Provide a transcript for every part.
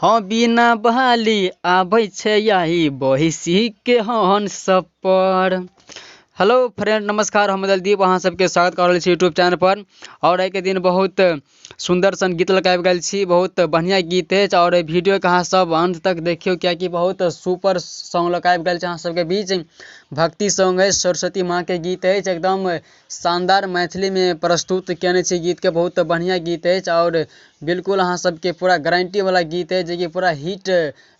हँ बिना बाली आबै छै आइ बैसी के हंस पर। हेलो फ्रेंड, नमस्कार, हम दलदीप अहाँ सबके स्वागत कर रहल छी यूट्यूब चैनल पर। और एहिके दिन बहुत सुंदर सन गीत लऽ आबि गेल छी, बहुत बढ़िया गीत अछि। और एहि वीडियो के अहाँ सब अंत तक देखियौ, कियाकि बहुत सुपर सॉन्ग लऽ आबि गेल छी अहाँ सबके बीच। भक्ति सॉन्ग अछि, सरस्वती माँ के गीत अछि, एकदम शानदार मैथिली में प्रस्तुत केने छी गीत के, बहुत बढ़िया गीत अछि। और बिल्कुल अहाँ सबके पूरा गारंटी वाला गीत अछि, जेकि पूरा हिट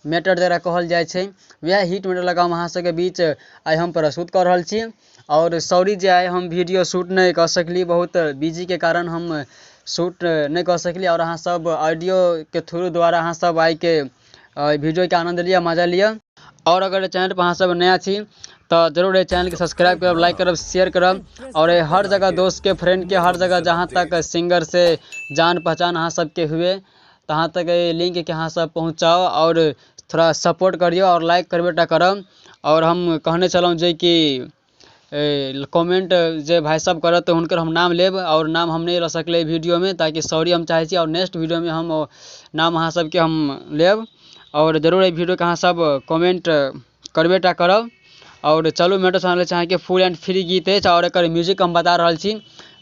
मैटर जकरा कहल जाइ छै, वएह हिट मैटर लऽ कऽ हम अहाँ सबके बीच आइ हम प्रस्तुत कऽ रहल छी। और सॉरी जे आइ हम वीडियो शूट नहि कऽ सकली, बहुत बिजी के कारण हम शूट नहि कऽ सकली। और अहाँ सब ऑडियो के थ्रू द्वारा अहाँ सब आइके वीडियो के आनंद लिअ, मजा लिअ। और अगर चैनल पर अहाँ सब नया छी तऽ जरूर एहि चैनल के सब्सक्राइब करब, लाइक करब, शेयर करब। और हर जगह दोस्त के, फ्रेंड के, हर जगह जहाँ तक सिंगर से जान पहचान अहाँ सबके हुए तहाँ तक एहि लिंक के अहाँ सब पहुँचाउ और थोड़ा सपोर्ट करियौ और लाइक करबे टा करब। और हम कहने छलहुँ जे कि कमेंट जे भाइ सब करत हुनकर हम नाम लेब, और नाम हम नहि लऽ सकलै वीडियोमे, ताकि सॉरी हम चाहै छी। और नेक्स्ट वीडियोमे हम नाम अहाँ सबके हम लेब। और जरूर एहि वीडियोके अहाँ सब कमेंट करबे टा करब। और चलू मैटर सुना लै छी अहाँके, फुल एंड फ्री गीत अछि। और एकर म्यूजिक हम बता रहल छी,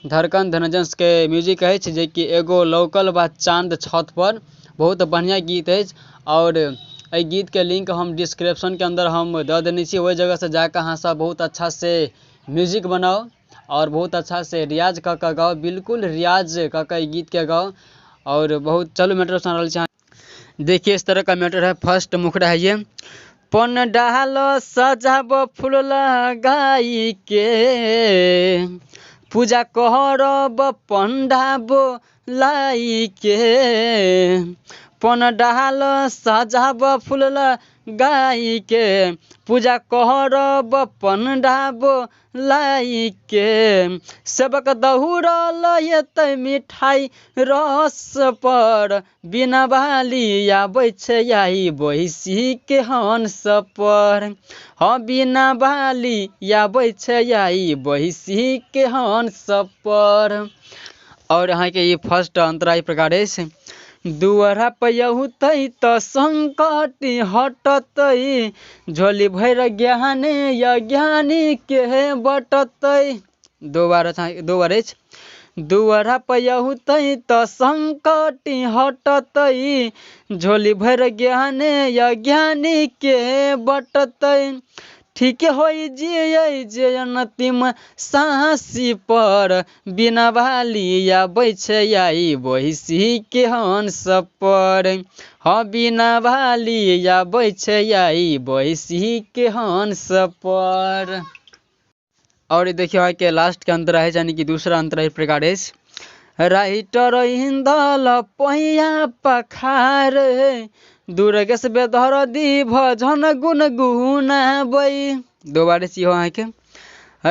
धड़कन धनंजय के म्यूजिक अछि, जेकि एगो लौकल बा चांद छत पर, बहुत बढ़िया गीत अछि। और एहि गीत के लिंक हम डिस्क्रिप्शन के अंदर हम दऽ देने छी, ओहि जगह से जाकऽ अहाँ सब बहुत अच्छा से म्यूजिक बनाउ और बहुत अच्छा से रियाज कऽ कऽ गाउ, बिल्कुल रियाज कऽ कऽ एहि गीत के गाउ। और बहुत चलू मैटर सुना रहल छी। देखिए इस तरह का मैटर है। फर्स्ट मुखड़ा है ये, पन डाल सजाब फूल लगाई के, पूजा करब पंडा बोलाई के, पन डाल सजाब फूल लगाई के, पूजा करब पंडा बोलाई के, सेवक दौड़ल एतै मिठाई रस पर, बिना बाली आबै छै आइ बैसी के हंस पर। हँ बिना बाली आबै छै आइ बैसी के हंस पर। और अहाँके ई फर्स्ट अंतरा ई प्रकार अछि। दुआरा पे तऽ संकट हटतै, झोली भरि ज्ञान अज्ञानी के बटतै। दो बार दो बार अछि। दुआरा पे तऽ संकट हटतै, झोली भरि ज्ञान अज्ञानी के बटतै, ठीक होइ जियै जे अंतिम साँसी पर, बिना बाली आबै छै आइ बैसी के हंस पर। हँ बिना बाली आबै छै आइ बैसी के हंस पर। और ई देखियौ अहाँके लास्ट के अंतरा है, यानी कि दूसरा अंतरा ई प्रकार अछि। राइटर इंदल पहिया पखार, दुर्गेश बेदरदी भजन गुन गुनाबै। दो बार अछि इहो अहाँके।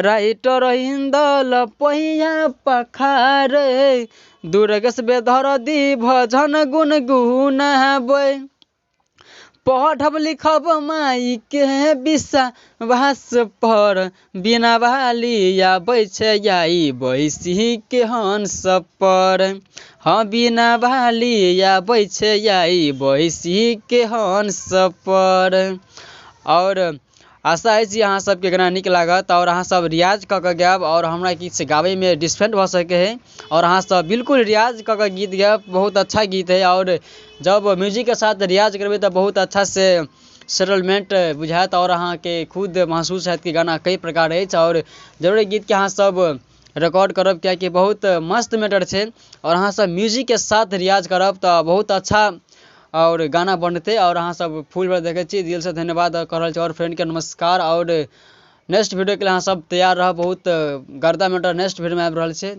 राइटर इंदल पहिया पखार, दुर्गेश बेदरदी भजन गुन गुनाबै, पढ़ब लिखब माई के विश्वास पर, बिना बाली आबै छै आइ बैसी के हंस पर। हँ बिना बाली आबै छै आइ बैसी के हंस पर। और आशा अछि जे अहाँ सबके गाना नीक लागत और अहाँ सब रियाज कऽ कऽ गायब, और हमरा किछु गाबैमे डिफरेंट भऽ सकै है। और अहाँ सब बिल्कुल रियाज कऽ कऽ गीत गायब, बहुत अच्छा गीत है। और जब म्यूजिक के साथ रियाज करबै तऽ बहुत अच्छा से सेटलमेंट बुझायत और अहाँके खुद महसूस हैत कि गाना कई प्रकार अछि। और जरूर गीत के अहाँ सब रिकॉर्ड करब, कियाकि बहुत मस्त मैटर छै। और अहाँ सब म्यूजिक के साथ रियाज करब तऽ बहुत अच्छा और गाना बनतै। और अहाँ सब फुल वीडियो देखै छी, दिल से धन्यवाद कर रहल छी और फ्रेंड के नमस्कार। और नेक्स्ट वीडियो के लिए अहाँ सब तैयार रहब, बहुत गर्दा मैटर नेक्स्ट वीडियो में आबि रहल छै।